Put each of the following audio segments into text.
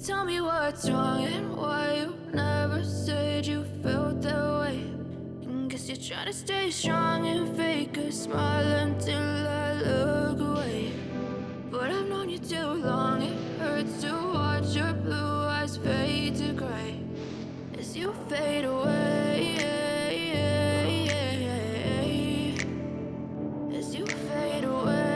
Tell me what's wrong and why you never said you felt that way. And guess you're trying to stay strong and fake a smile until I look away. But I've known you too long, it hurts to watch your blue eyes fade to gray as you fade away. As you fade away.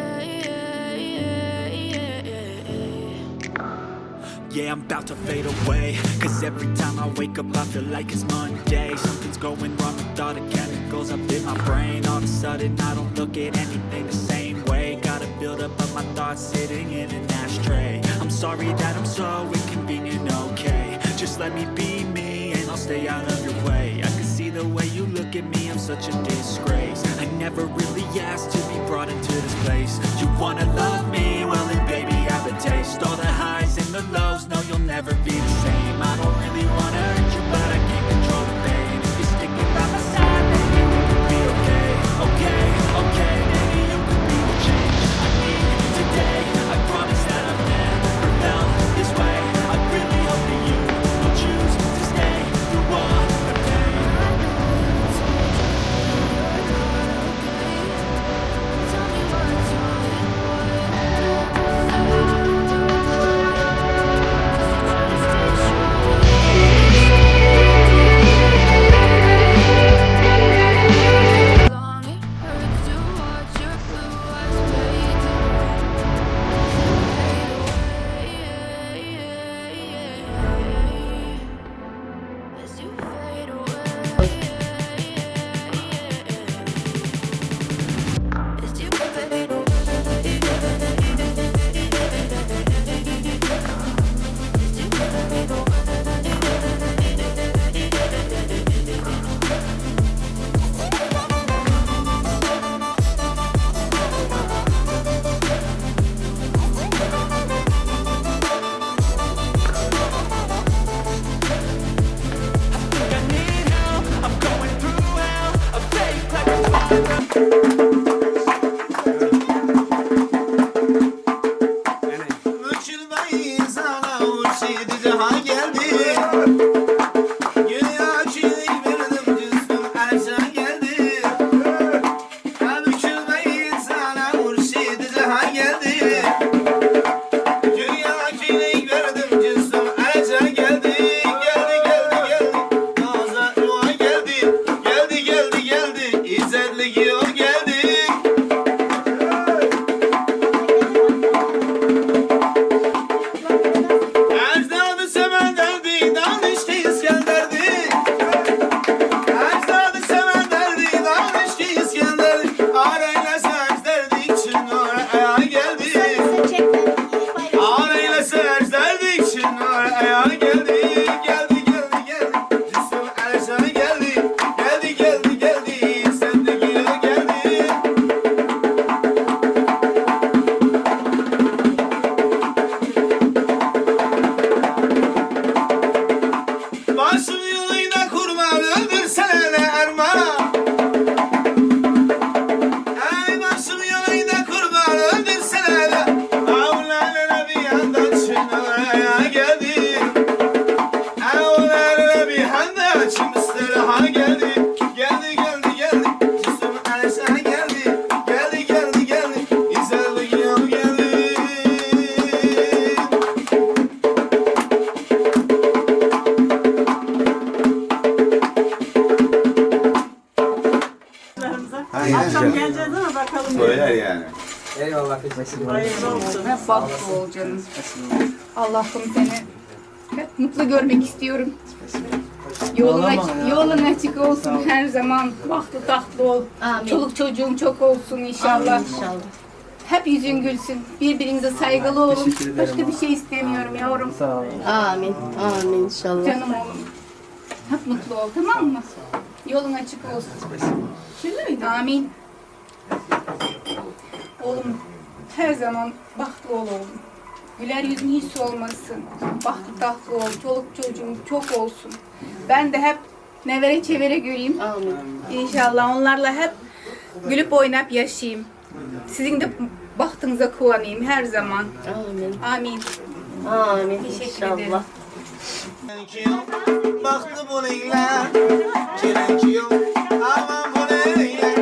Yeah, I'm about to fade away. Cause every time I wake up, I feel like it's Monday. Something's going wrong with all the chemicals up in my brain. All of a sudden, I don't look at anything the same way. Gotta build up of my thoughts sitting in an ashtray. I'm sorry that I'm so inconvenient, okay? Just let me be me and I'll stay out of your way. I can see the way you look at me, I'm such a disgrace. I never really asked to be brought into this place. You wanna love me? Well, then, baby, have a taste. All the highs and the lows, no, you'll never be the same. I don't really wanna hurt you, but I can't control the pain. If you're sticking by my side, maybe we could be okay. Okay, okay, maybe you could be the change I need today. I promise that I've never felt this way. I really hope that you will choose to stay through all the pain. Tell me what's wrong and why you never said you felt that way. Guess you're trying to stay strong. Long it hurts to watch your blue eyes fade to gray as you fade away. As you fade away. As you fade away. As you fade away. Think I need help. I'm going through hell. A fake life. Mürşid sana mürşid cihan geldi. Dünya çiğ verdim cüsüm erşen geldi. Mürşid sana mürşid cihan geldi. Dünya çiğ verdim cüsüm erşen geldi. Geldi geldi geldi. Naza yuva geldi. Geldi geldi geldi. İzzetli yol geldi. Ecdadı seven derdi, danıştı İskender'di. Ecdadı seven derdi, danıştı İskender'di. Ar eylese ecderdi için oraya geldi. Ar eylese ecderdi için oraya geldi. Geldi geldi geldi, Cism erşene geldi. Geldi geldi geldi, sen de gel geldi. Başım yılıyla kurban öldürsene ne erman. Ey başım yılıyla kurban öldürsene ne. Avlanana bir yandan çınaraya geldi. Avlanana bir yandan çımıstıra geldi. Geldi geldi geldi. Cisim erşene geldi. Geldi geldi geldi. İzerli yol geldi. Akşam geleceğiz ama bakalım. Söyler yani. Eyvallah teşekkür ederim. Hayırlı olsun. Hep bahtlı ol canım. Allah'ım seni hep mutlu görmek istiyorum. Yolun, açık, yolun açık olsun her zaman. Bahtlı tahtlı ol. Çoluk çocuğun çok olsun inşallah. İnşallah. Hep yüzün gülsün. Birbirinize saygılı olun. Teşekkür ederim. Başka bir şey istemiyorum yavrum. Sağ olun. Amin. Amin inşallah. Canım oğlum. Hep mutlu ol tamam mı? Yolun açık olsun. Amin. Oğlum her zaman bahtlı ol oğlum. Güler yüzün hiç solmasın. Bahtlı tahtlı ol. Çoluk çocuğun çok olsun. Ben de hep nevere çevere göreyim. Amin. İnşallah onlarla hep gülüp oynayıp yaşayayım. Sizin de bahtınıza kullanayım her zaman. Amin. Amin. Amin Teşekkür ederim. inşallah. Bahtı bolinglar, kelin kuyov, aman bolinglar.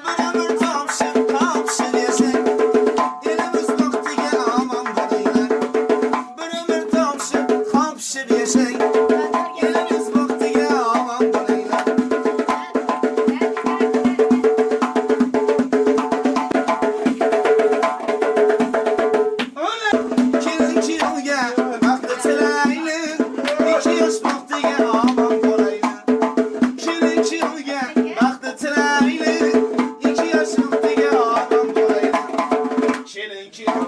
Bir ömür topşib, topşib yashang. Elimiz baxtiga omon bo'linglar. Bir ömür topşib, topşib yashang. Elimiz baxtiga omon bo'linglar. Kelin kuyovga baxt tilaylik, ikki yosh baxtiga omon bo'laylik. Kelin kuyovga baxt tilaylik, ikki yosh baxtiga omon bo'laylik. Kelin kuyov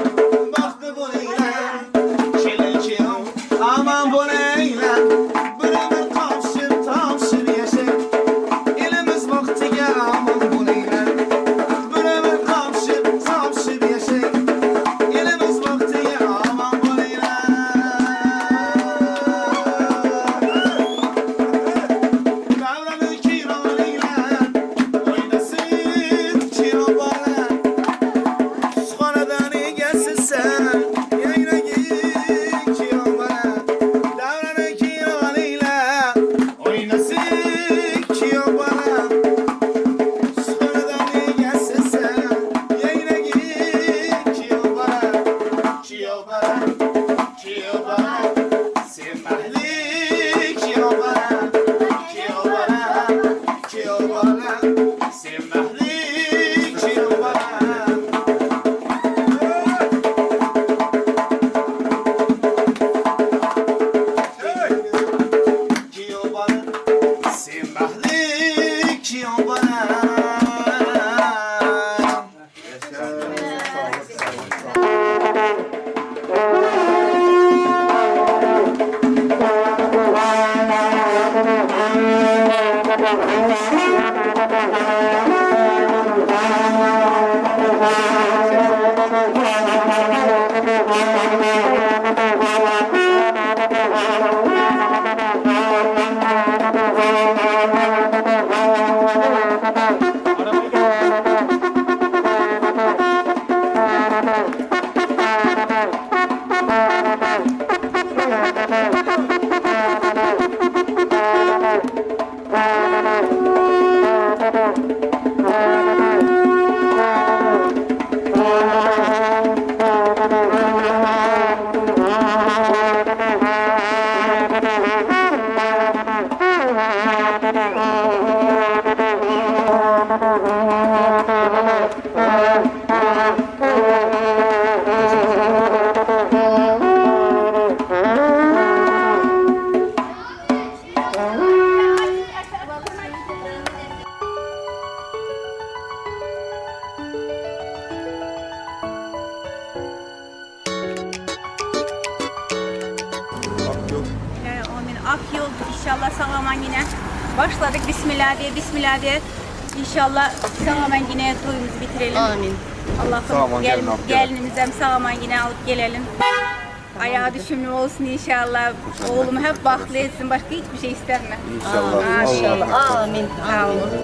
baxtli bo'linglar, kelin kuyov omon bo'linglar. Bir umr topshib, topshib yashang. Elimiz baxtiga omon bo'linglar. Bir umr topshib, topshib yashang. Elimiz baxtiga omon bo'linglar. Davrani kirolinglar, o'ynasin kiro bola. Xonadan egasisan, yangragin kiro bola. Davrani kirolinglar, o'ynasin kiro bola. Xonadan egasisan, yangragin kiro bola. Kiro bola, kiro bola, sen mahli kiro bola. Kiro bola, kiro bola, sen mahli kiro bola. Kiyov bola, sen baxtli kiyov bola. Amin. Ak yol inşallah sağlaman yine. Başladık Bismillah diye, Bismillah diye. İnşallah sağlaman yine toyumuzu bitirelim. Amin. Allah'ım gel, gelinimizden sağlaman yine alıp gelelim. Ayağı düşümlü olsun inşallah. Oğlumu hep bahtlı etsin. Başka hiçbir şey istemem. İnşallah. İnşallah. Amin. Amin.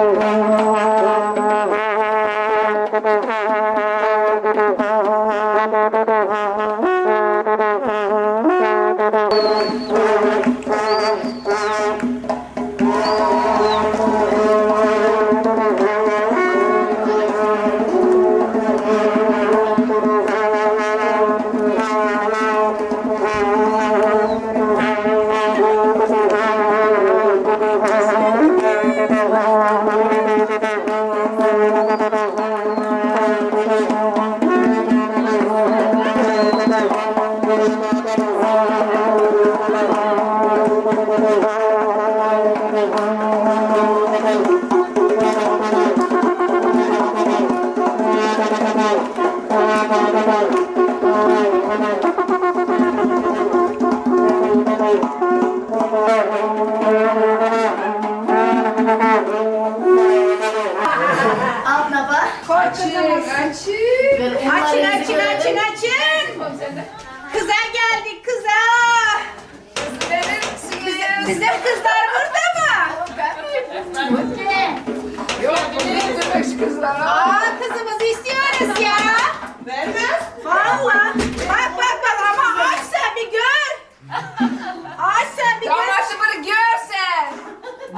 Thank you. Açın. Açın açın açın açın. Kıza geldik kıza. Bizim, bizim kızlar burada mı? Yok, bu kızlar. Aa kızımızı istiyoruz ya. Vermez. Vallahi. Bak bak bak ama aç sen bir gör. Aç sen bir gör. Damatımı gör sen.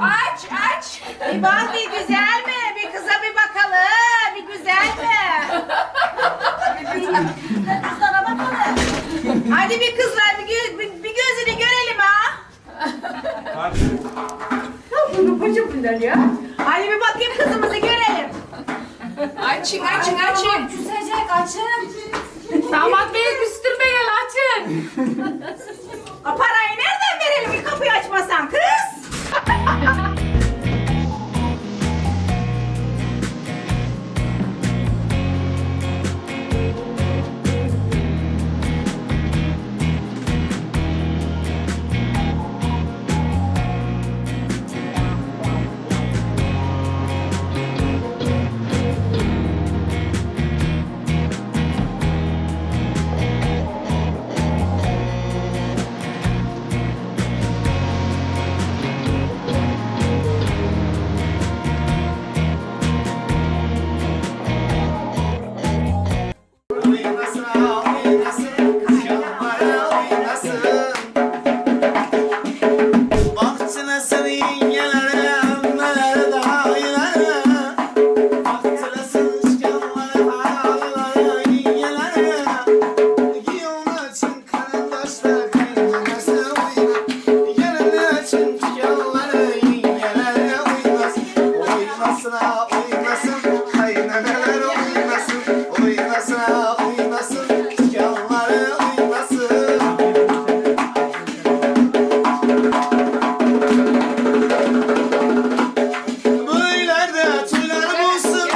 Aç aç. Bir bak bir güzel mi? Bir kıza bir bakalım. Bir güzel mi? Bir kızlara bakalım. Hadi bir kızlar bir, gö- bir, bir gözünü görelim ha. Ya bunu koca bunlar ya. Hadi bir bakayım kızımızı görelim. Açın açın açın. Küsecek açın. Damat beni küstürmeyin açın. A, parayı nereden verelim bir kapıyı açmasan kız? Oynasın, oynasın, şahlara oynasın. Bahtına yengelere, melere dayılara. Bahtına şahlara yengelere. Giyona için karındaşlar kaynanası oyna. Gelene için çıkanlara yengelere oynasın. Oynasın, oynasın, kaynanalar oynasın. Oynasın, oynasın, çıkanlara oynasın. Böylerde tüyler bulsun.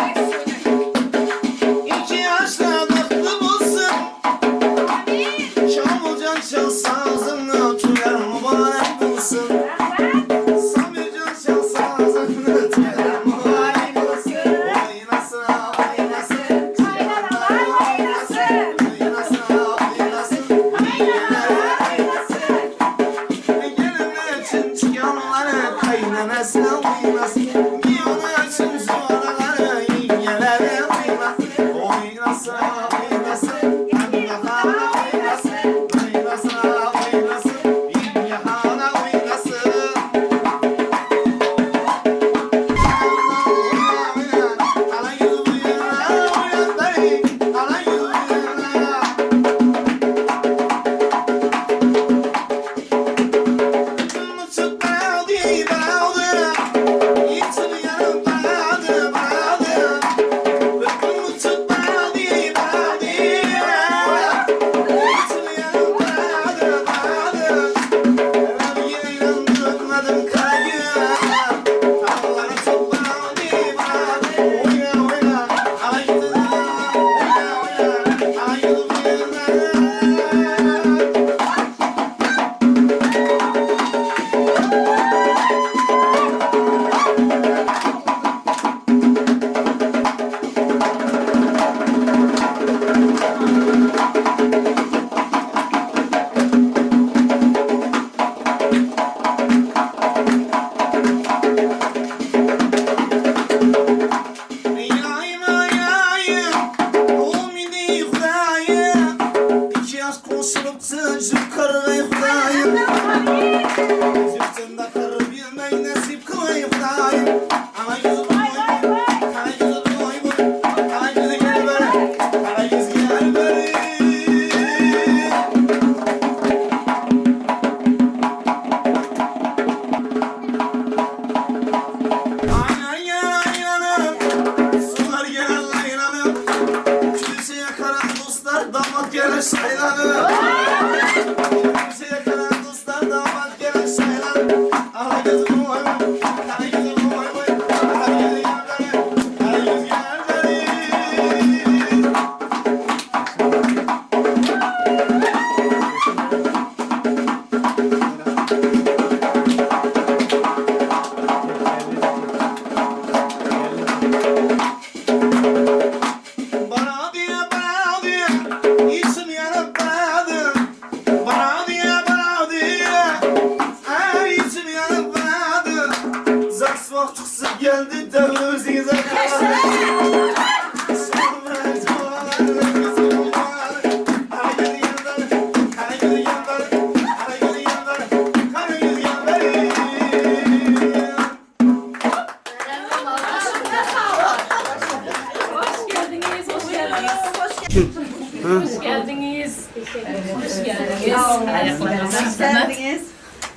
Hoş geldiňiz. Hoş geldiňiz. Hoş geldiňiz.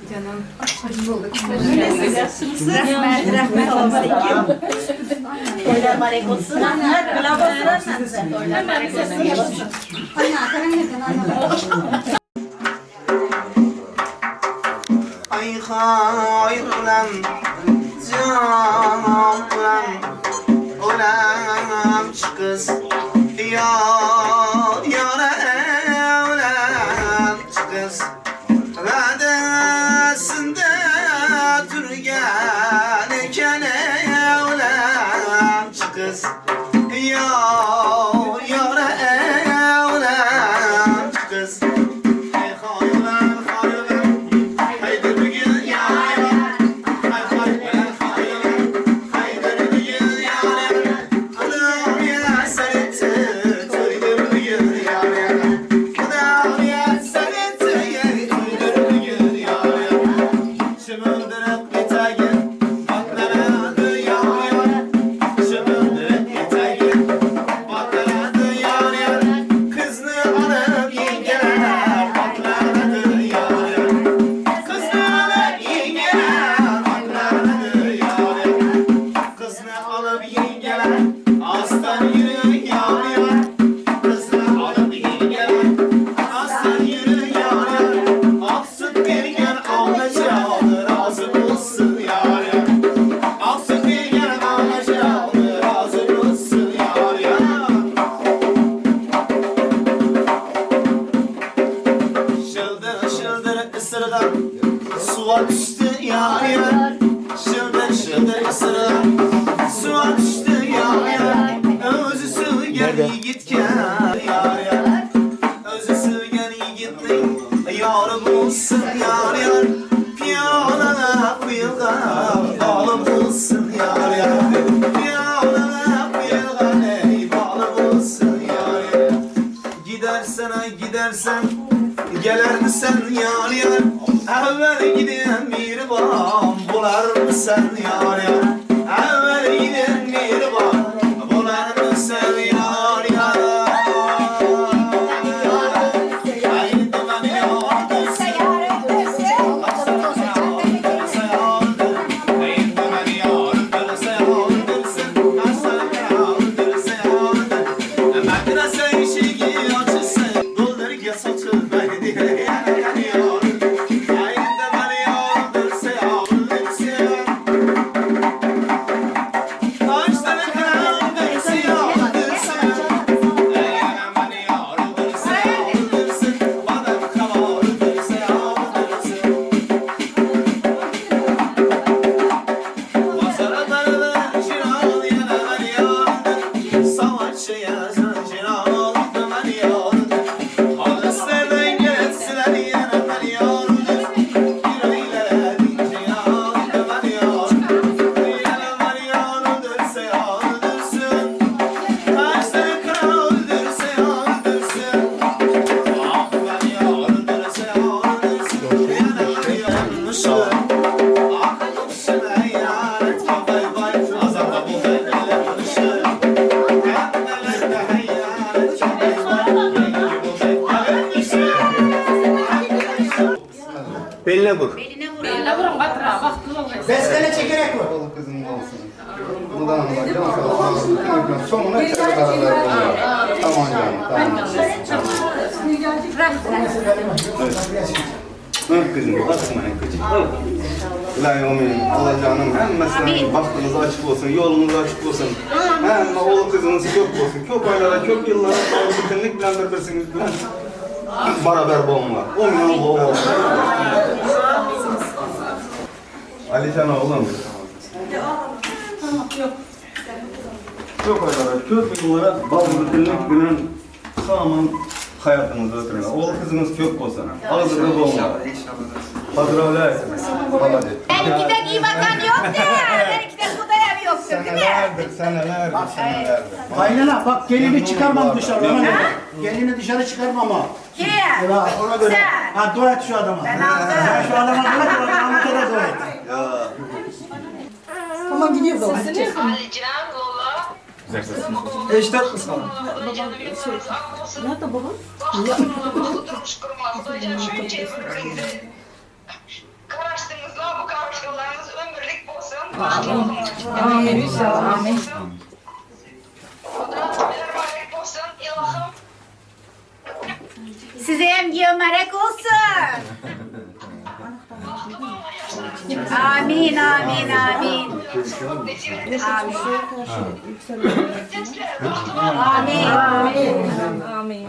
Canım. Hoş bulduk. Rahmet, rahmet olsun. Toylar olsun. Ay hay ulan can ulan ulan kız yar yar ulan kız Vadesinde türgen eken ulan kız Yar yar ulan kız Hay hay ulan hay ulan Haydi bugün yar Hay hay ulan hay ulan Haydi bugün yar Anam ya sen Toydur bugün yar Anam ya sen Toydur bugün yar Şımıldırıp yeter Patladı yar Şımıldırıp yeter Patladı yar yar Kızını alıp yengeler Patladı yar yar Kızını alıp yengeler Patladı yar yar Kızını alıp yengeler Aslan yürü yar yar Kızını alıp yengeler Aslan yürü yar yar Aksın bir gün alacağım Razı olsun yar yar Aksın bir gün alacağım Razı olsun yar yar Şıldır şıldır ısırgan Suya düştü yar yar Şıldır şıldır ısırgan Suya düştü yar yar Özü sürgen yiğit gel yar yar Özü sürgen yiğitlik Yarım olsun yar yar Piyalana kuyulgan Balım olsun yar yar Piyalana kuyulgan Ey balım olsun yar yar Gidersen ay gidersen Gelir misin yar yar Evvel giden mihriban Bular mısın yar yar Evvel giden mihriban Bular mısın yar yar Haydi beni yardırsın Beline vur. Beline vurun gatyra, bagtly bolgaýsyn. Besmele çekerek vur. Oğul kızım olsun. Buradan Allah can sağ olsun. Sonuna kadar beraber olalım. Tamam canım, tamam. Öp kızım, atma kızım. İlahi amin. Allah canım hemmesinin bahtınız açık olsun, yolunuz açık olsun. Hemme oğul kızınız kök olsun. Kök aylara, kök yıllara bütünlük bilen birbiriniz bilen beraber olunlar. Amin Allah olsun. Alican oğlum. Kök aylara, kök yıllara bazı bütünlük bilen sağman hayatınızı ötürün. Oğul kızınız kök olsun. Ağzı olsun. Hazır olayım. Allah Benimki de iyi bakan yoktu. Benimki de Kudayar yoktu değil mi? Senelerdir, senelerdir, senelerdir. Kaynana bak gelini çıkarmam dışarı ona göre. Gelini dışarı çıkarmam ha. Kim? Evet, ona göre. Sen. Ha dua et şu adama. Ben aldım. Sen şu adama dua et, o adama da dua et. Tamam gidiyoruz o zaman. Alican, Lola. Eşidäpmi sana? Size hem giýewmarek bolsun. Amin, amin, amin. Amin. Amin.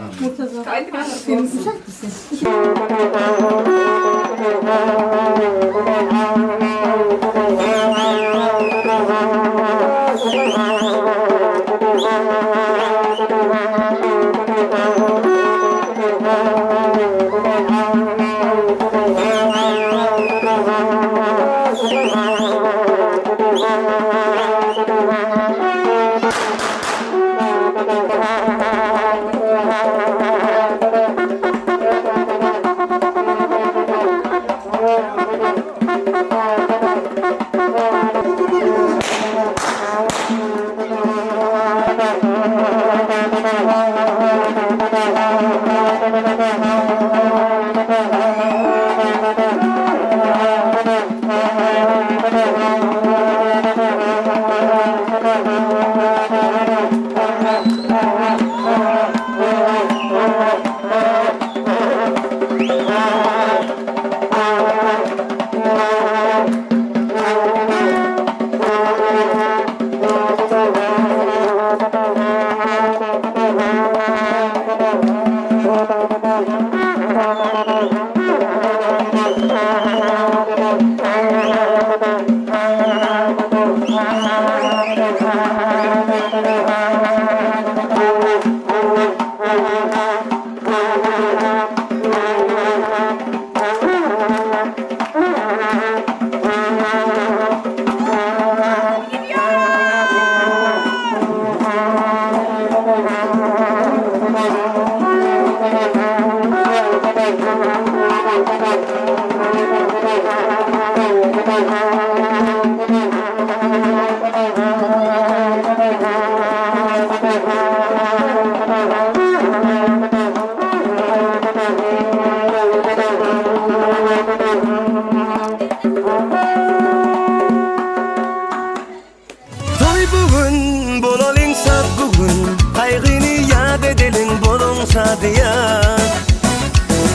Toý bu gün, bolalyň şat bu gün, Gaýgyny ýat edeliň, boluň şadyýan.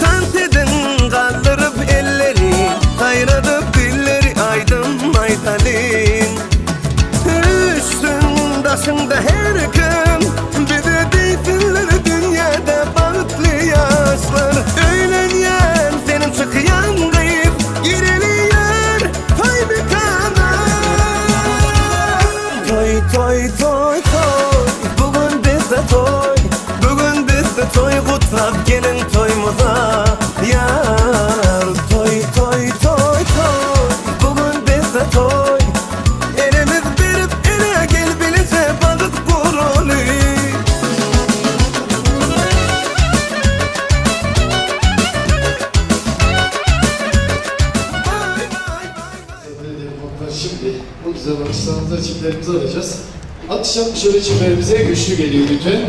Tans ediň, galdyryp elleri, Saýradyp dilleri aýdym aýdalyň. Üýşsün daşyňda her kim, Bize diýsinler dünýäde bagtly ýaşlar. Öýlenýän senem çykýan gyz, Gireli ýör toý mekana. Toý toý toý toý, bu gün bizde toý, Bu gün bizde toý gutlap geliň toýumyza ýar. Toý toý toý toý, bu gün bizde toý, Elimiz berip ele gel bileje bagt guraly. Şimdi bu güzel alkışlarımızla çiftlerimizi alacağız. Atış yapmış şöyle çiftlerimize güçlü geliyor lütfen.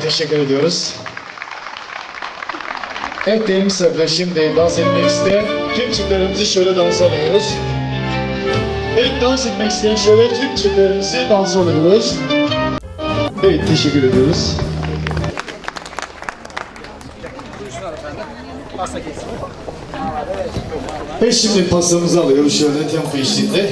Teşekkür ediyoruz. Evet değerli misafirler şimdi dans etmek isteyen tüm çiftlerimizi şöyle dansa alıyoruz. Evet dans etmek isteyen şöyle tüm çiftlerimizi dansa alıyoruz. Evet teşekkür ediyoruz. Ve şimdi pastamızı alıyoruz şöyle tempo eşliğinde.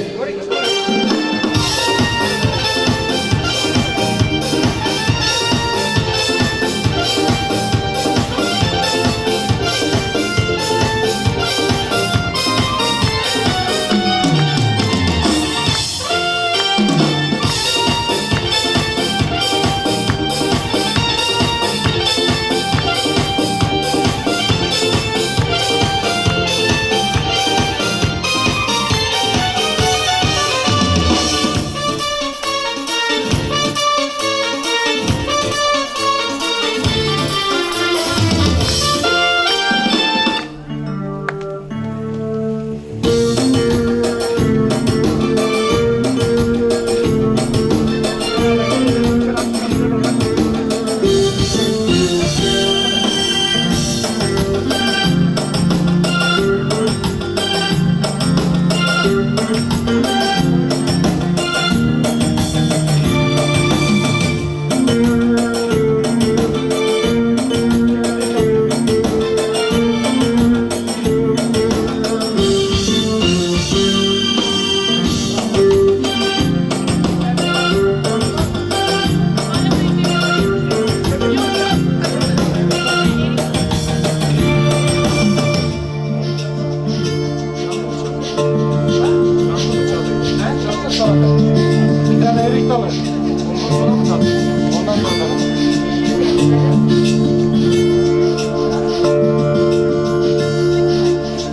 Bir tane erik dalı. Ondan sonra mı tatlı? Ondan sonra.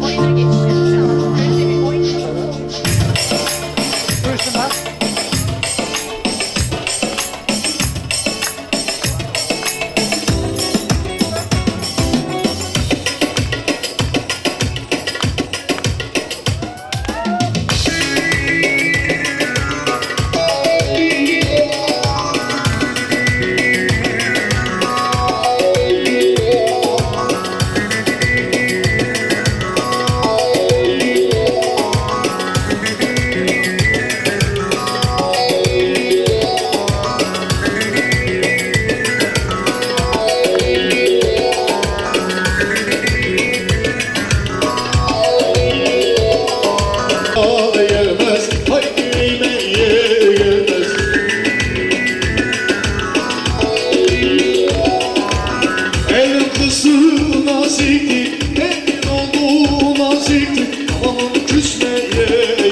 Oyuna geçeceğiz. Önce bir oyun. Buyursunlar. Gelmez, haydi yüreğime gelmez. Elin kızı nazikti, elin oğlu nazikti. Amanın küsmeye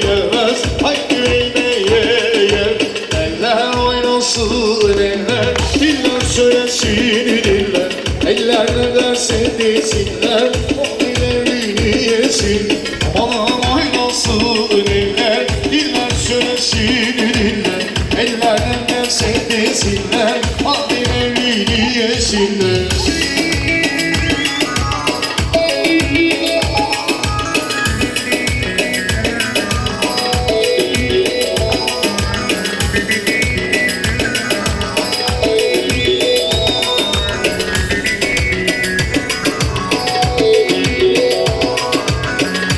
gelmez, haydi yüreğime gel. Eller oynasın eller, diller söylesin diller. Eller ne derse desinler, o dillerini yesin. Amanın oynasın eller, diller söylesin diller. Eller ne derse desinler, o dillerini yesinler.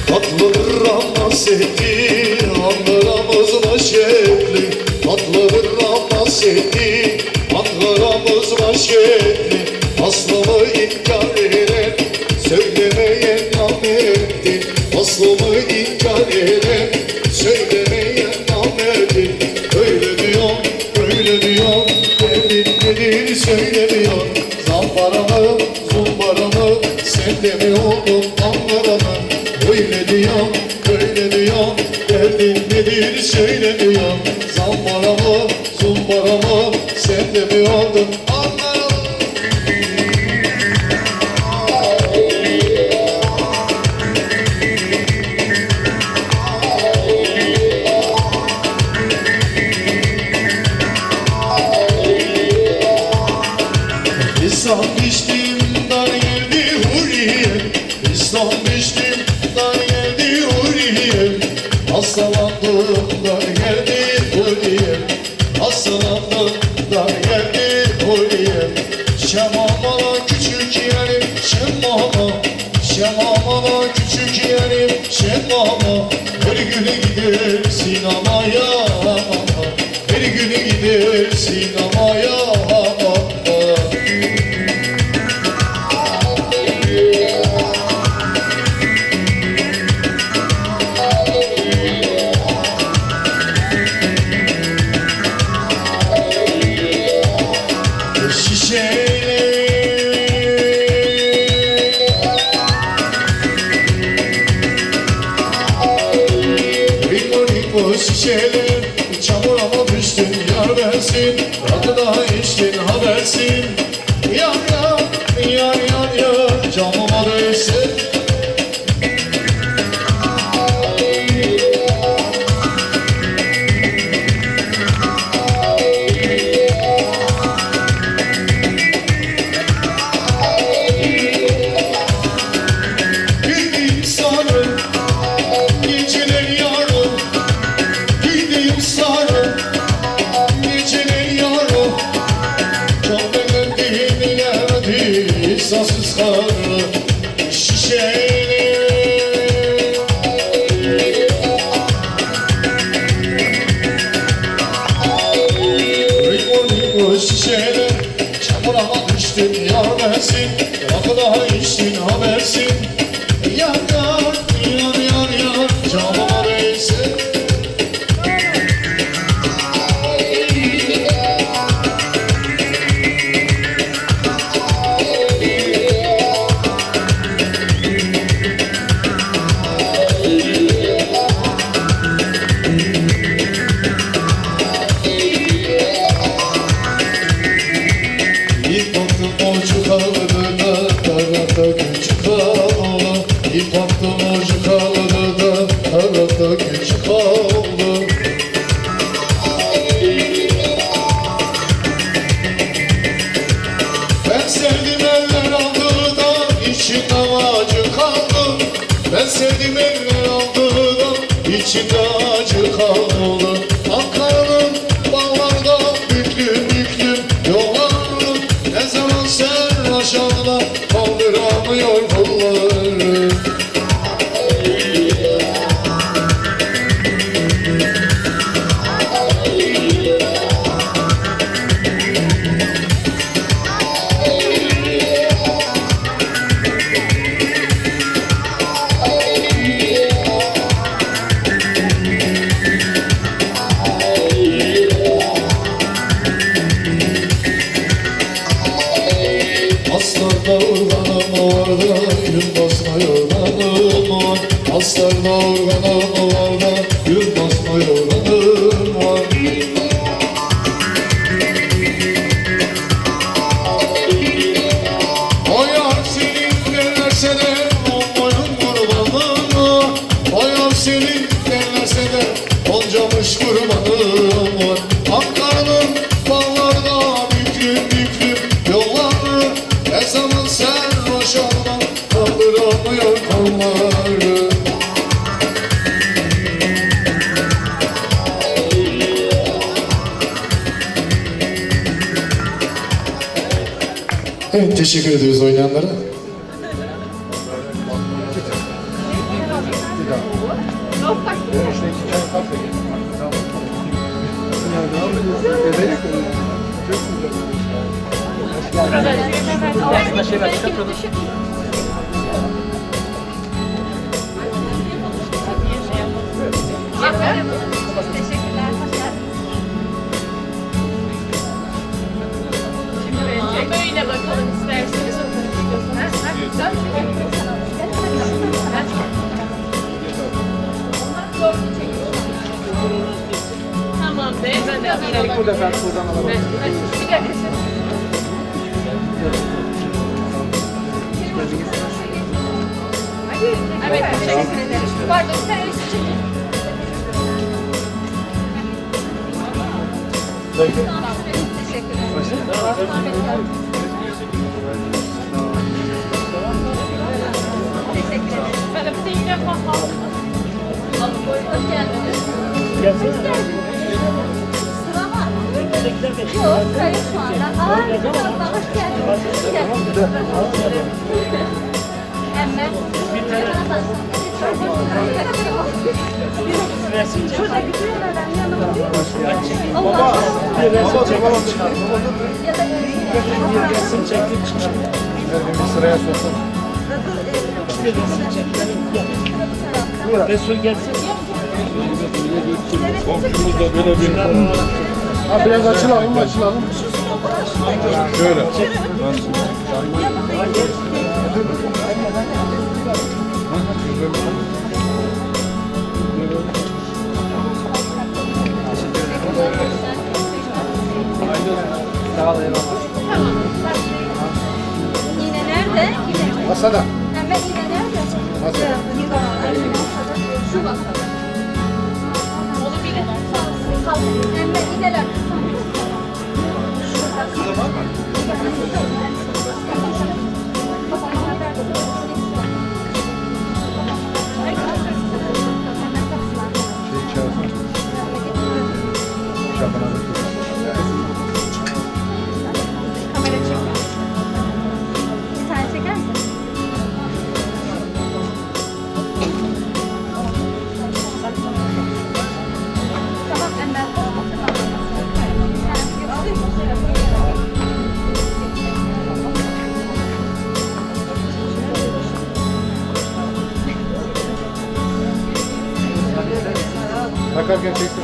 Tatlıdır Ramazeti, Ankara'mız maşetli. Tatlıdır Ramazeti, Ankara'mız maşetli. Aslımı inkar eden, söylemeyen namerttir. Aslımı inkar eden, söylemeyen namerttir. Öyle diyor, öyle diyor, derdin nedir söylemiyor. Zambaramı, zumbaramı, sen de mi oldun Ankara'mı? Öyle diyor, öyle diyor, derdin nedir söylemiyor. Zambaramı, zumbaramı, sen de mi oldun Ankara'mı? İslam içtim dar geldi huriye İslam içtim dar geldi huriye Hastalandım dar geldi huriye Hastalandım dar geldi huriye. Her gün gider sinemaya. Her gün gider sinemaya. Şişeler Ringo ringo şişeler Çamurama düştün yar bensin Rakı daha içtin habersin Yar yar yar yar yar Camıma değsin. Bir sarı geceler yarım. Giydiğim sarı geceler yarım. Çok beğendim bilemedi sazsız karı. Şişeler. Ringo ringo şişeler Çamurama düştün yar bensin. Rakı daha içtin habersin. Yar yar yar yar yar Canıma değsin. İlk baktım o kaldı da Tarlada küçük kaldı. İlk baktım o kaldı da Tarlada küçük kaldı. Ben sevdim eller aldı da içimde acı kaldı. Ben sevdim eller aldı da içimde acı kaldı. Ankara'nın bağlarda büklüm büklüm yolları. Ne zaman sen aşağıda kaldıramıyor kolları. Aslarda organım var da yün basma yorganım var. Aslarda organım var da yün basma yorganım var. O yar senin derlerse de onların kurbanım var. O yar senin derlerse de oncamış kurbanım var. Ankara'nın bağlarda büklüm büklüm yolları. Ne zaman sarhoş olmam kaldıramıyor kolları. Evet, teşekkür ediyoruz oynayanlara. Teşekkürler. Hoş geldiniz. Böyle bakalım isterseniz. Tamamdır. Ben de Bir dakika. Evet, teşekkür ederim. Pardon, sen resim çekin. Teşekkür ederim. Teşekkür ederim. Ben de bir de Hoş geldiniz. Hoş geldiniz. Sıra var mı? Yok, sıra yok şu anda. Aa, hoş geldiniz. Hoş geldiniz. Hemen. Bir sıraya sokun. Resul gelsin. Komşumuz da böyle bir... Ha biraz açılalım açılalım. Şöyle. Yine nerede? Yine. Masada. Hemen yine nerede? Masada. Şu masada. Onu bilin. Hemen ineler. Şey çağırsın. Şaban abi. Kamera çekiyor. Bir tane çeker misin? Tamam, hemen. Takarken çeksin.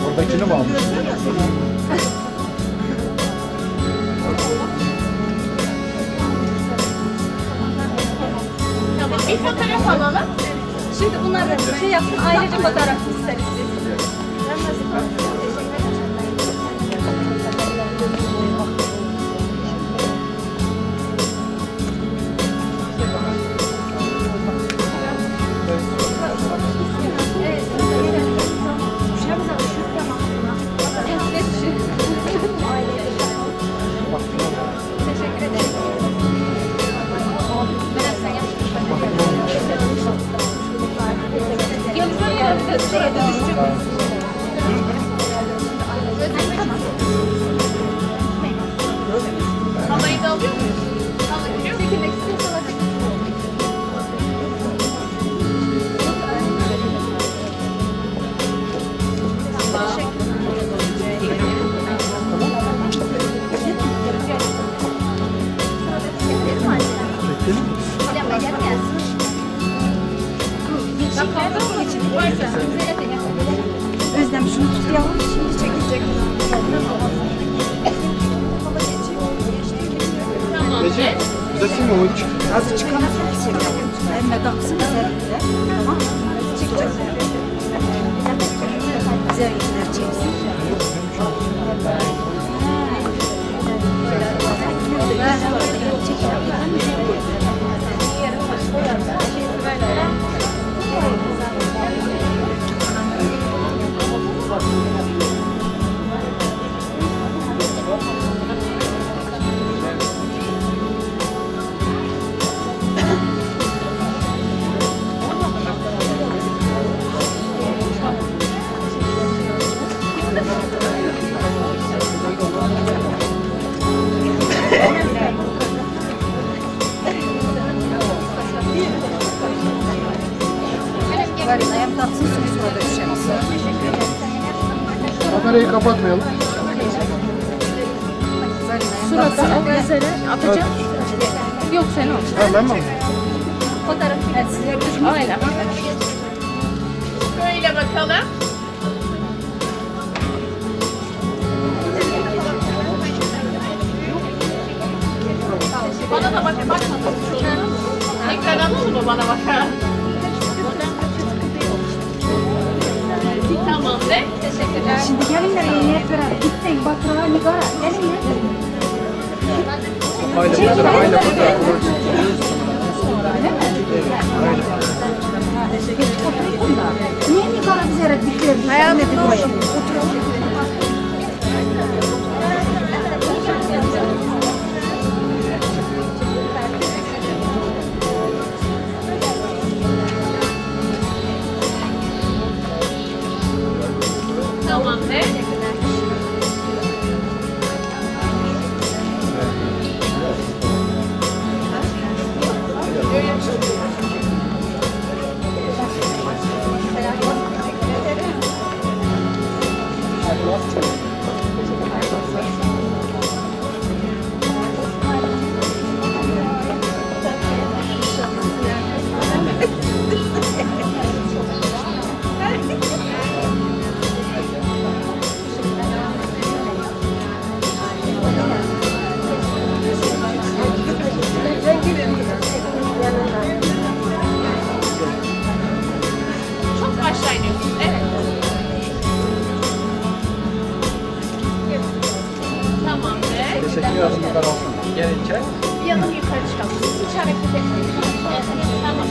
Oradakini mi almış? Tamam bir fotoğraf alalım. Şimdi bunları şey yapsın, ayrıca fotoğraf isteriz biz. Teşekkür ederim. Halayı da alıyor muyuz? Alıyor. Çekilmek istiyorsan açık. Özlem şunu tut yavrum şimdi çekilecek. Tamam. Azı çıkamaz ki Emme taksın üzerinde. Tamam mı? Çekecek. Güzel güzel çeksin. Ayağım taksın sonra da düşemez. Kamerayı kapatmayalım. Surata al mesela. Atacağım. Yok sen ol. Ha ben mi alayım? Fotoğraf çekin. Aynen. Böyle bakalım. Bana da bak, bakmadınız Tekrar alalım mı bana bakar? Tamam de. Teşekkürler. Şimdi gelinler niyet verelim. Gittin Batıra, Nigara. Gelin ya. Aile fotoğrafı, aile fotoğrafı. Öyle mi? Oturun da. Niye Nigara bize dikler? Hayatım Oturalım. Tamam de. Çok aşağı iniyorsun. Evet. Tamamdır. Bir adım yukarı çıkalım. Hiç hareket etmeyin. Tamam.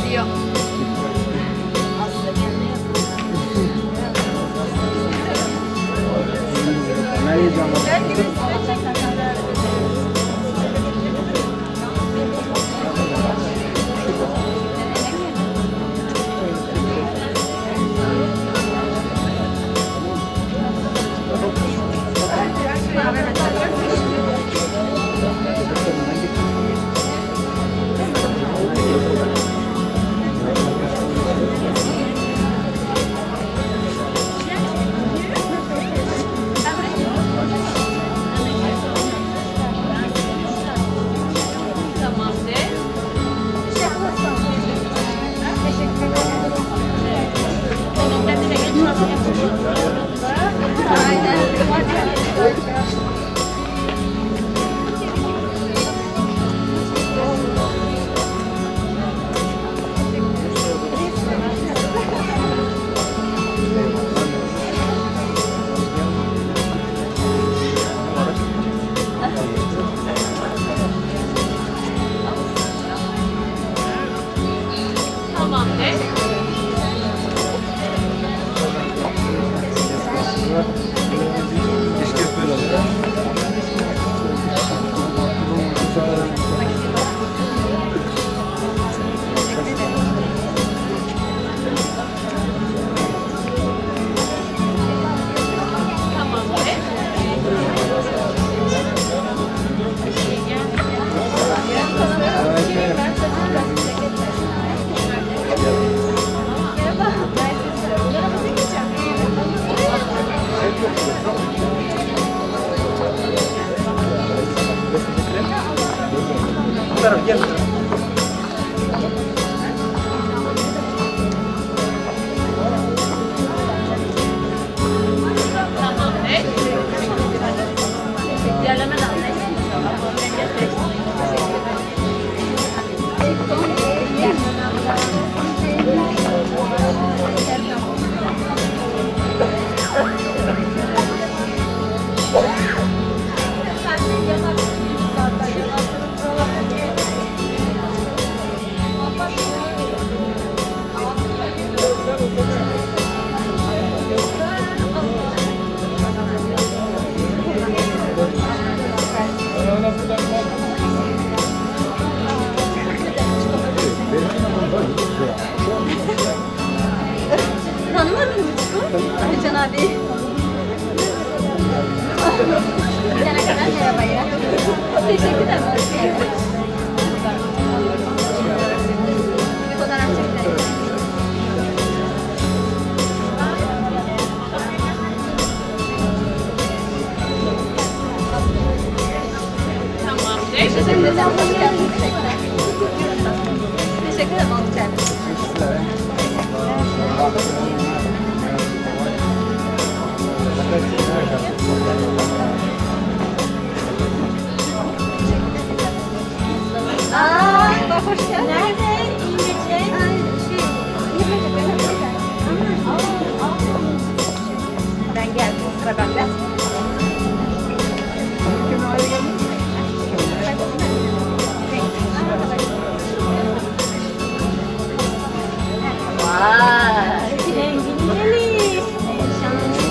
Gidiyor. Tamamdır. Tamamdır. Tamamdır. Tamamdır. Tanımadın mı Çukur? Alican abi. Gidene kadar merhaba ya. Teşekkür ederim. Bir fotoğraf çekelim. Tamamdır. Teşekkür ederim. Hoş geldiniz tekrar. Teşekkür ederim. Hoş geldiniz. Aa, bak hoş geldin. Nerede? İngilizce. Ay, şey, İngilizce. Ben geldim sıra bende. Vay, renginleri. Şanslı.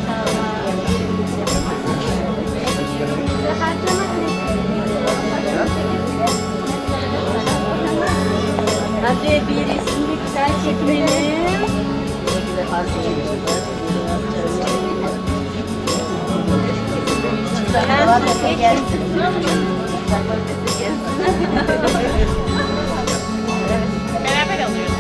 Sağ ol. Beraber alıyoruz.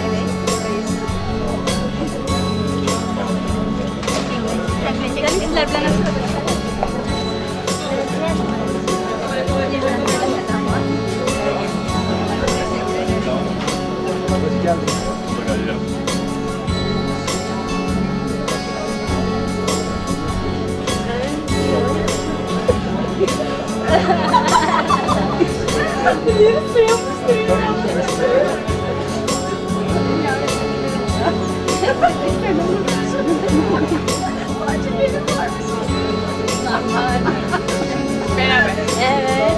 Beraber. Evet.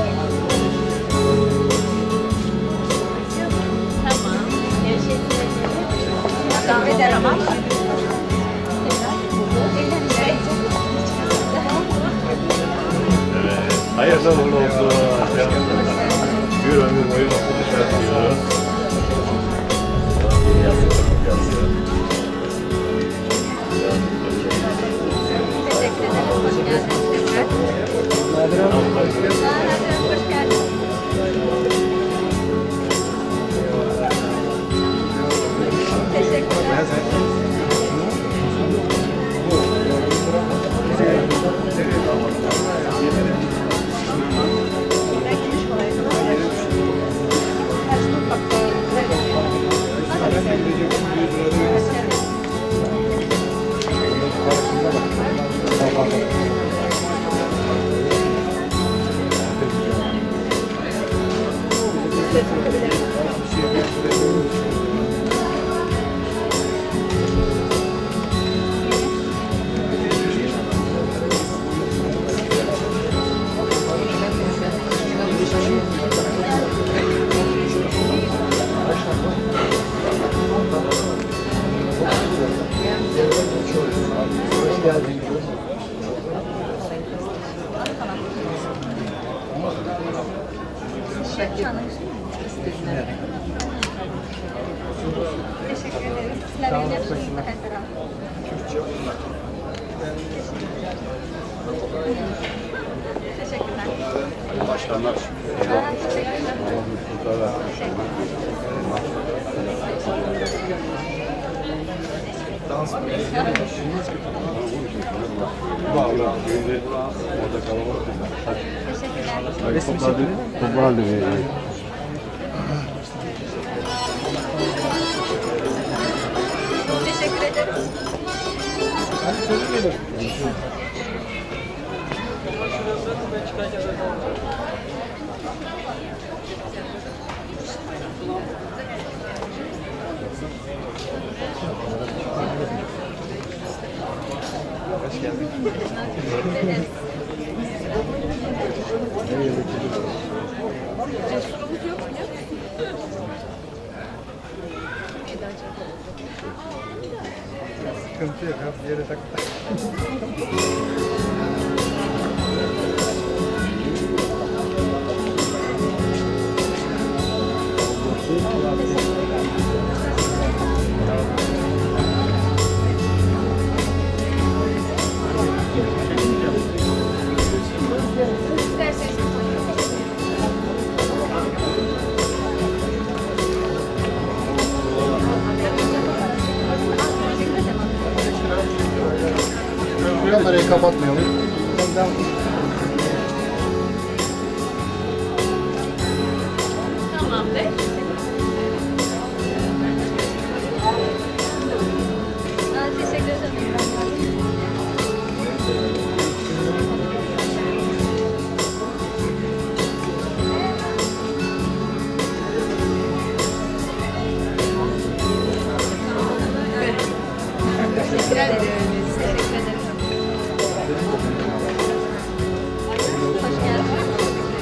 Tamam. Tamam. Evet. Hayırlı uğurlu olsun. Bir ömür boyu mutlu düşer diliyoruz. Yeni yastık takıp gelsin. Teşekkür ederim. Hoş geldiniz. Hoş geldiniz. Teşekkürler. Teşekkür ederim. Sizler Teşekkürler. Başkanlar. Bağlı. Şimdi orada kalabalık. Teşekkürler. Toplu halde veriyor. Teşekkür ederim. Sıkıntı yok abi yere tak. Kamerayı kapatmayalım. Tamamdır. Aa, Teşekkür ederim. Teşekkür ederim. Teşekkür ederim. Hoş geldin.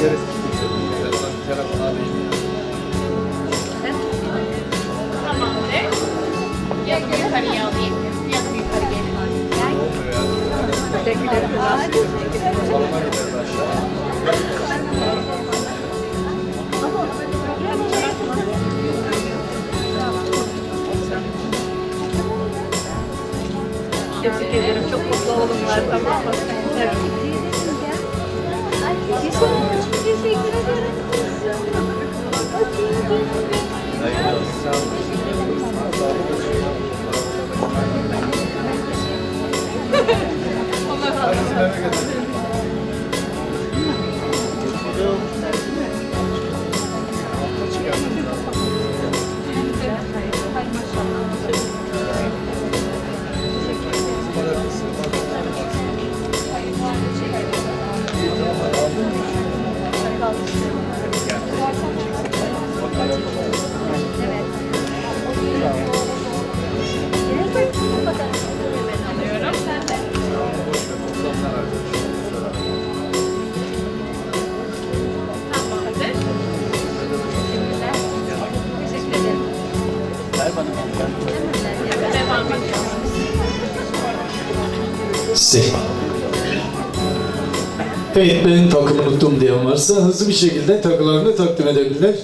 Tamamdır. Bir adım yukarıya alayım. Bir adım yukarı gelin. Teşekkür ederim. Tebrik ederim. Çok mutlu oğlum var tamam mı? Evet. Teşekkür ederim. Alıyorum. Sen de. Tamamdır. Teşekkürler. Teşekkür ederim. Devam ediyoruz. Si. Evet ben takımı unuttum diyen varsa hızlı bir şekilde takılarını takdim edebilirler.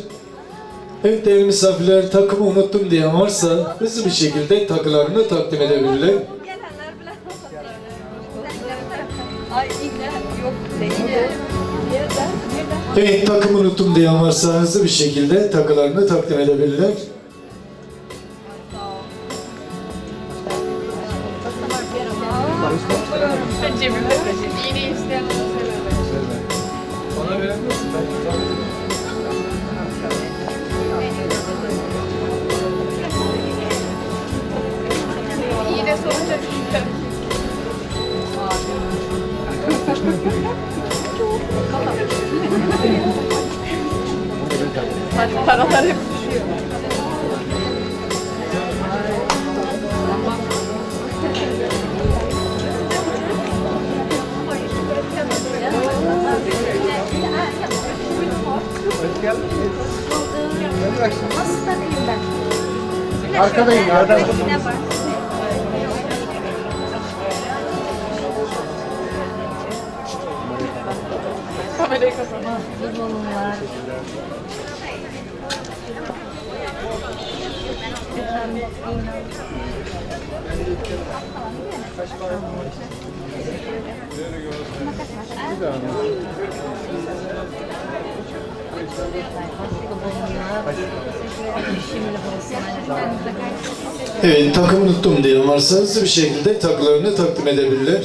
Evet değerli misafirler takımı unuttum diyen varsa hızlı bir şekilde takılarını takdim edebilirler. Evet takımı unuttum diyen varsa hızlı bir şekilde takılarını takdim edebilirler. Ben cebimde taşıyayım. İğne isteyen olursa böyle. Bana verebilirsin. Ben ikram ederim. İğne sorunca düşünüyorum. Hadi paralar hep düşüyor. Nasıl takayım ben? Arkadayım arkada. Kamerayı kapat. Evet takımı unuttum diyen varsa hızlı bir şekilde takılarını takdim edebilirler.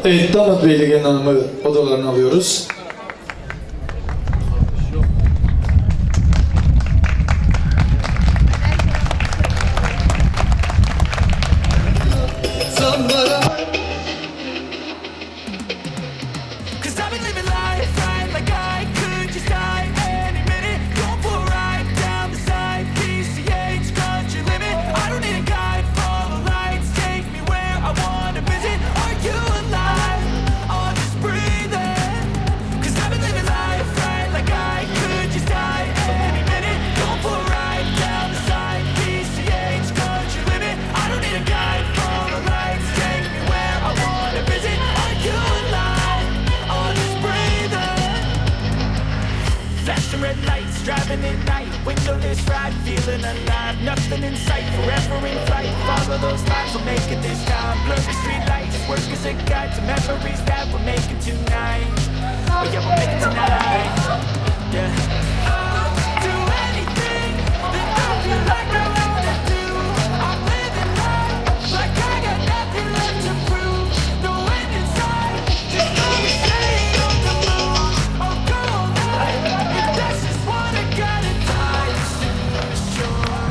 Evet damat beyli gelin hanımı odalarına alıyoruz. Cause I've been living life right like I could just die any minute. Going for a ride down the side, PCH country limit. I don't need a guide, follow lights, take me where I wanna visit. Are you alive? Or just breathing? Cause I've been living life right like I could just die any minute. Going for a ride down the side, PCH country limit. I don't need a guide, follow lights, take me where I wanna visit. Are you alive? Or just breathing? Flashing red lights, driving at night. Windowless ride, feeling alive. Nothing in sight, forever in flight. Follow those lines, we'll make it this time. Blurry street lights, work as a guide to memories that we're making tonight. Oh yeah, we'll make it tonight. Yeah. I'll do anything that I feel like I wanna do. I'm living life like I got nothing left to prove. No end in sight, just always stay on the move. I'll go all night if that's just what I gotta die. Too short.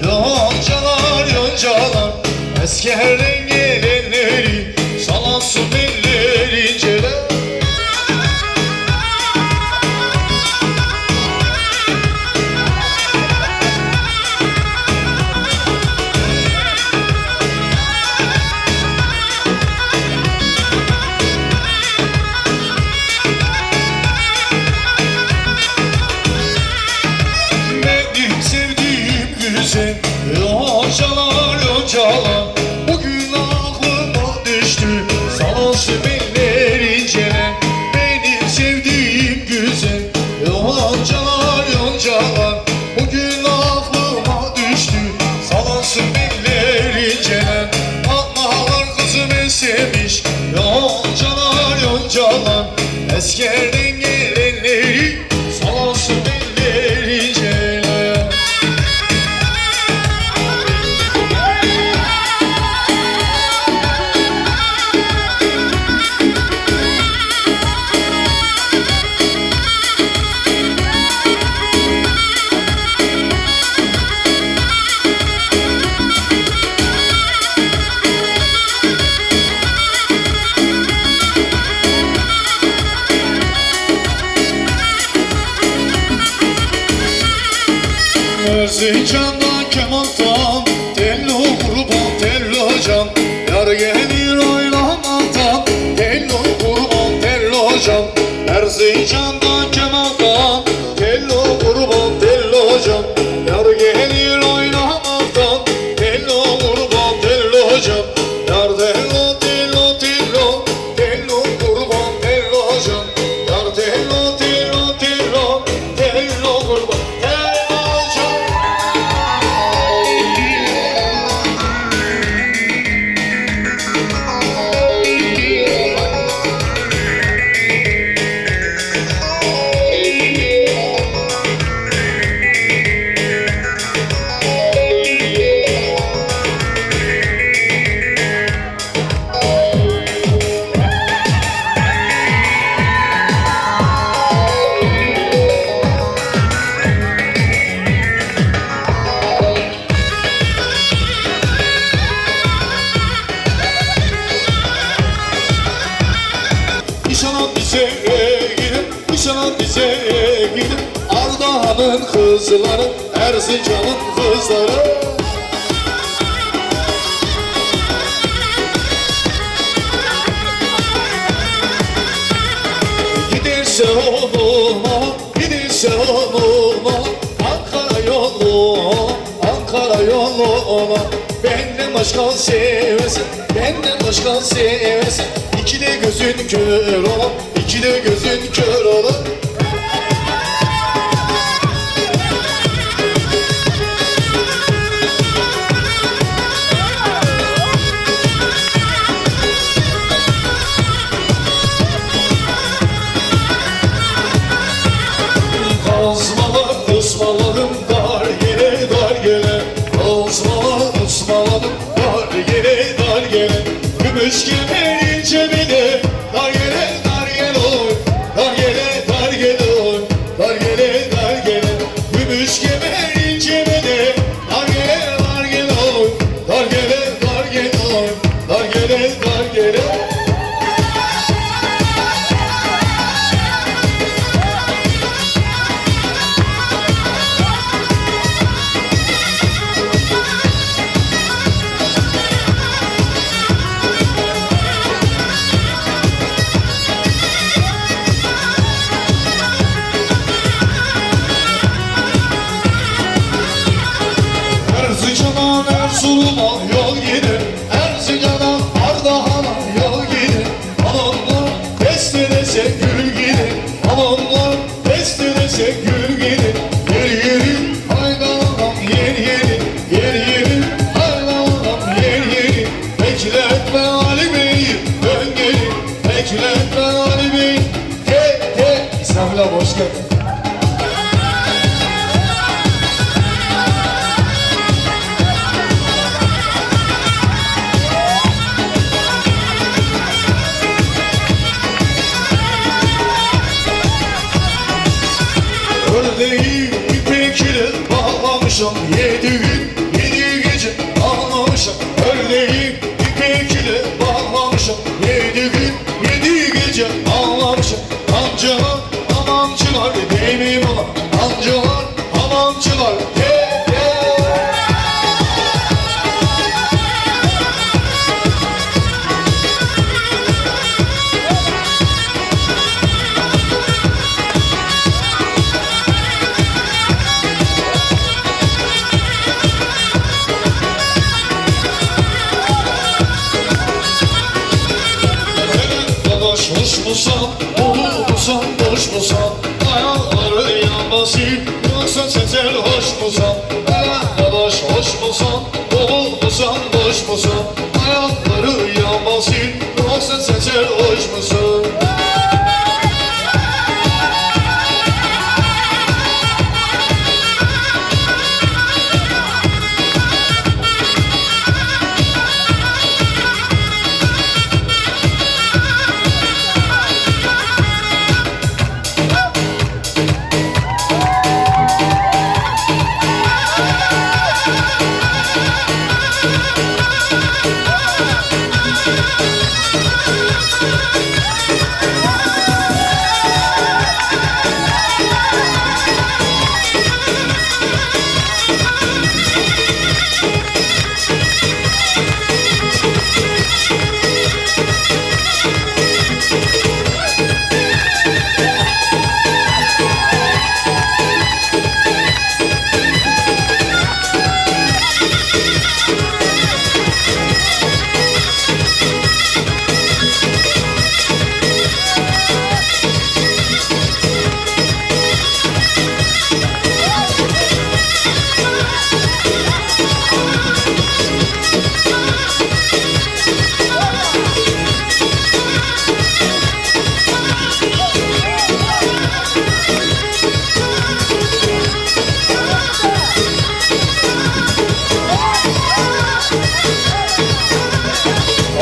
Yoncalar yoncalar Eskerden gelenleri Salansın belleri inceler. Benim sevdiğim güzel yoncalar yoncalar, bugün aklıma düştü salansın belleri inceler. Benim sevdiğim güzel yoncalar yoncalar, bugün aklıma düştü salansın belleri inceler. Analar kızım sevmiş yoncalar yoncalar, eskerden gelenleri salansın belleri inceler. Erzincan'dan Kemal'dan Tello kurban tello can, yar gelir oynamadan Tello kurban tello can. Erzincan'dan Kemal'dan Tello kurban tello can, yar gelir oynamadan Tello kurban tello can. Yar tello tello tello tello kurban tello can, yar tello tello tello tello kurban tello can. Nişanan bize gidin, nişanan bize gidin. Ardahan'ın kızları, Erzincan'ın kızları. Giderse onunla, giderse onunla, Ankara yolu, Ankara yolu ona. Benden başka seversin, benden başka seversin. İki de gözün kör ola, iki de gözün kör ola. Kazmalar ısmaladım dar gele dar gele. Kazmalar ısmaladım dar gele dar gele. Gümüş kemer ince bile dar gele dar gele oy. Dar gele dar gele oy. Dar gele dar gele. Gümüş kemer ince bile dar gele dar gele oy. Dar gele dar gele oy. Dar gele dar gele. Erzincan'dan Erzurum'a yol gider, Erzincan'dan Ardahan'a yol gider. Amanlar destelese gül gider, amanlar destelese gül gider. Yer yeri haydalanam yer yeri, yer yeri haydalanam yer yeri. Bekletme Ali Bey'i dön geri, bekletme Ali Bey'i. Te te İsrafil abi hoş geldin. Ördeği ipek ile bağlamışam 7 gün. hoş musun? Hele dadaş hoş musun? Oğul musun, boş musun? Ayakları yamasın, yoksa sen hoş musun?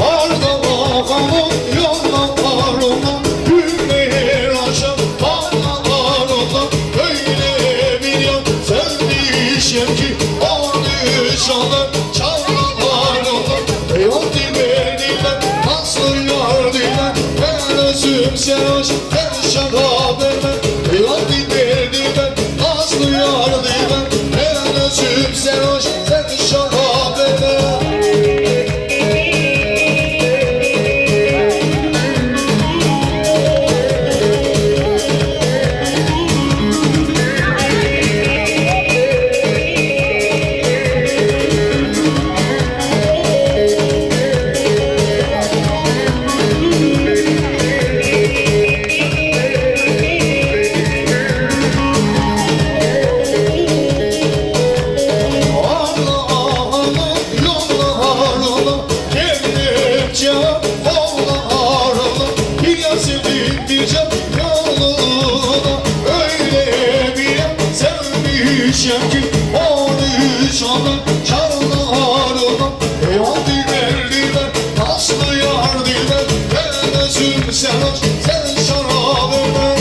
Arda bakalım yollarına Günler akşam anılarına Öyle bir yan sevmişim ki Onu çalar çalmalarına Eyvah dilber dilber Nasıl yar dilber Ben özüm sarhoş ben şarap vermem Eyvah dilber dilber Nazlı yar dilber Ben özüm sarhoş sen şarap vermem. Allah'ım yollarına Kendimce kollarına Bir yar sevdim bir can yoluna Öyle bir yar sevmişim ki Onu çalar çalarına Eyvah dilber dilber Nazlı yar dilber Ben özüm sarhoş sen şarap ver.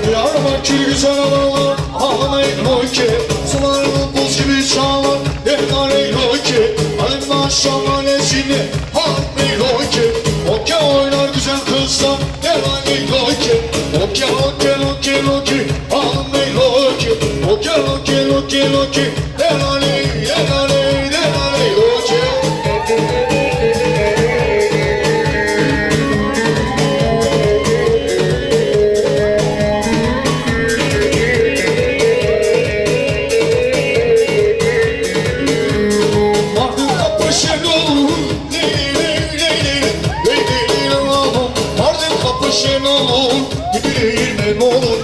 Diyarbakır güzel analar Ağlayın ki Sularını buz gibi çağlar Defnareylo ki Alim şamalesini Harmeylo ki Okey oynar güzel kızlar Devaneylo ki Okey okey okey okey Harmeylo ki Okey okey okey okey Devaney devaney devaney okey. Mardin kapı şen olur, ley ley ley ley ley ley ley ley. Mardin kapı şen olur, gibilirme ne olur.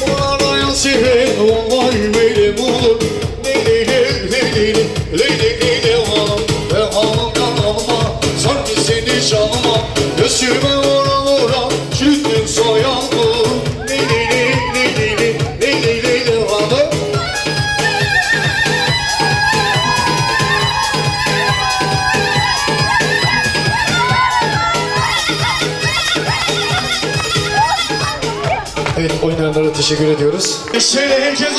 Buralara seven vallahi böyle olur. Ley ley ley ley ley ley ley ley ley ağam. Ve ağam kanalıma, sardı seni canıma. Gözüme vura vura, çürüttün soyamı. Ley ley ley ley ley ley ley ley ley ley ağam. Evet oynayanlara teşekkür ediyoruz. Şöyle herkes...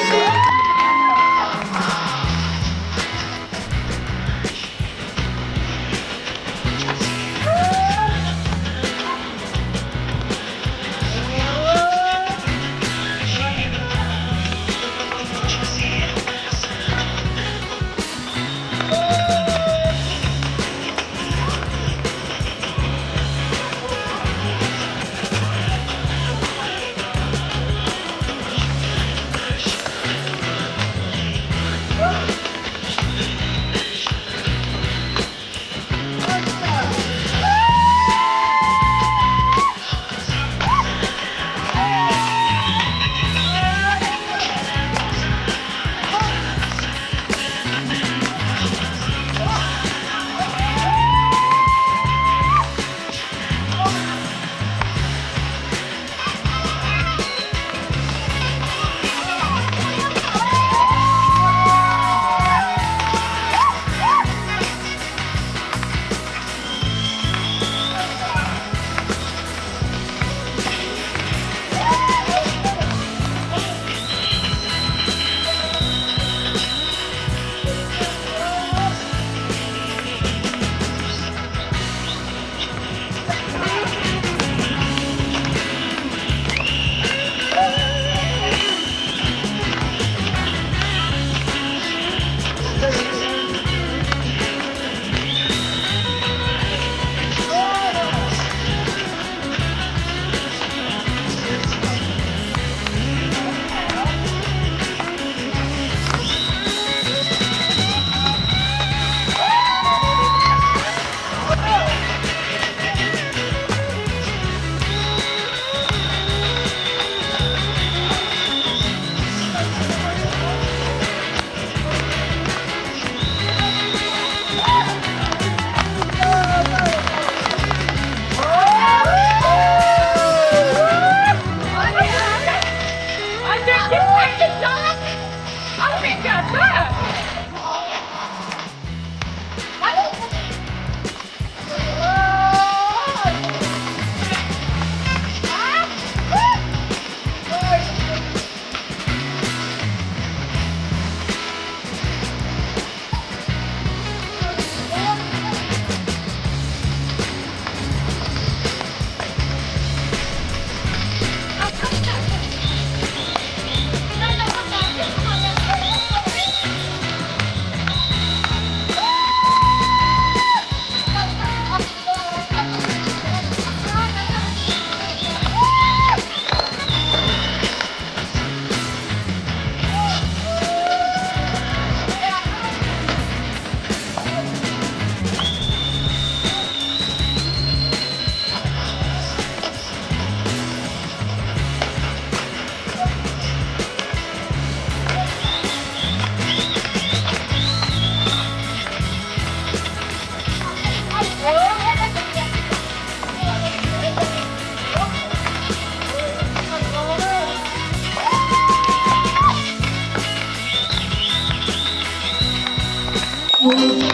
Everything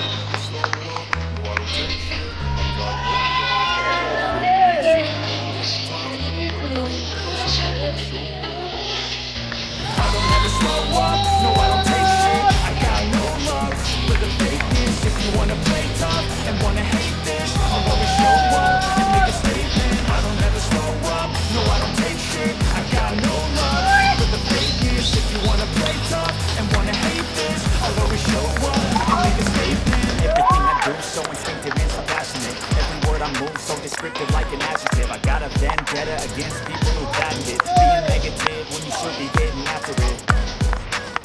I do so instinctive and so passionate. Every word I move so descriptive like an adjective. I got a vendetta against people who patented being negative when you should be getting after it.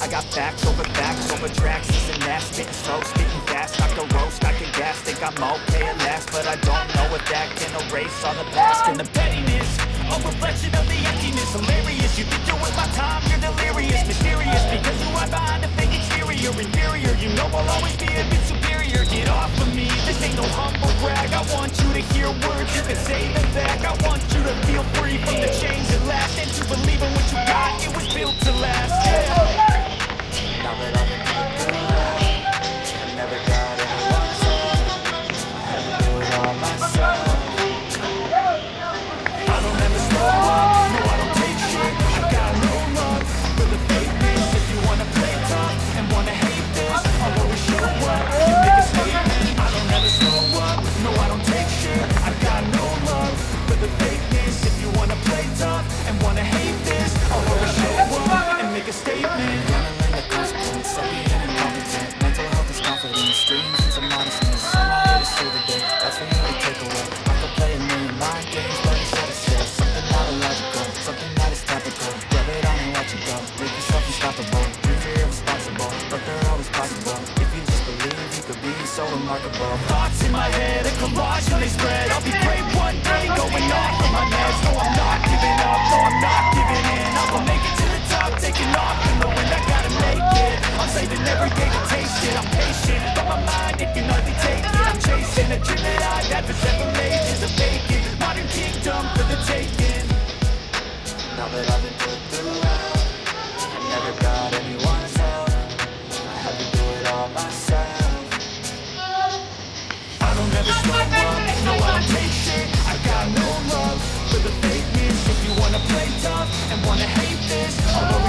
I got facts over facts over tracks, this and that. Spitting slow, spitting fast, I could roast, I could gas. Think I'm okay at last, but I don't know if that can erase all the past and the pettiness. A reflection of the emptiness, hilarious. You think you're worth my time, you're delirious, mysterious. Because you hide behind a fake exterior, inferior. You know I'll always be a bit superior. Get off of me, this ain't no humble brag. I want you to hear words, you can say them back. I want you to feel free from the chains at last, and to believe in what you got. It was built to last. Yeah. Now that I've been put through hell, I never got anyone's help. I had to do it all myself. I don't ever slow up, no I don't take shit. I got no love for the fakeness. If you wanna play tough and wanna hate this, I'll always show up and make a statement. I don't ever slow up, no I don't take shit. I got no love for the fakeness. If you wanna play tough and wanna hate this, I'll always show up and make a statement. Gonna learn the consequence of being incompetent. Mental health is confidence, dreams and some modestness. I'm not here to save the day, that's for you to take away. I could play a million mind games, but instead I say something not illogical, something that is topical. Rub it on and watch it go, make yourself unstoppable. Dreams are irresponsible, but they're always possible. If you just believe, you could be so remarkable. Thoughts in my head, a collage and they spread. I'll be great one day, going off of my meds. No, I'm not giving up, no, I'm not giving in. I will make it to the top, taking off in the wind. I gotta make it. I'm saving every day to taste it. I'm patient, but my mind, it can hardly take it. I'm chasing a dream that I've had for several ages, a vacant modern kingdom for the taking. Now that I've been put through hell, I never got anyone's help. I had to do it all myself. I don't ever slow up, no I don't take shit. I got no love for the fakeness. If you wanna play tough and wanna hate this, I'll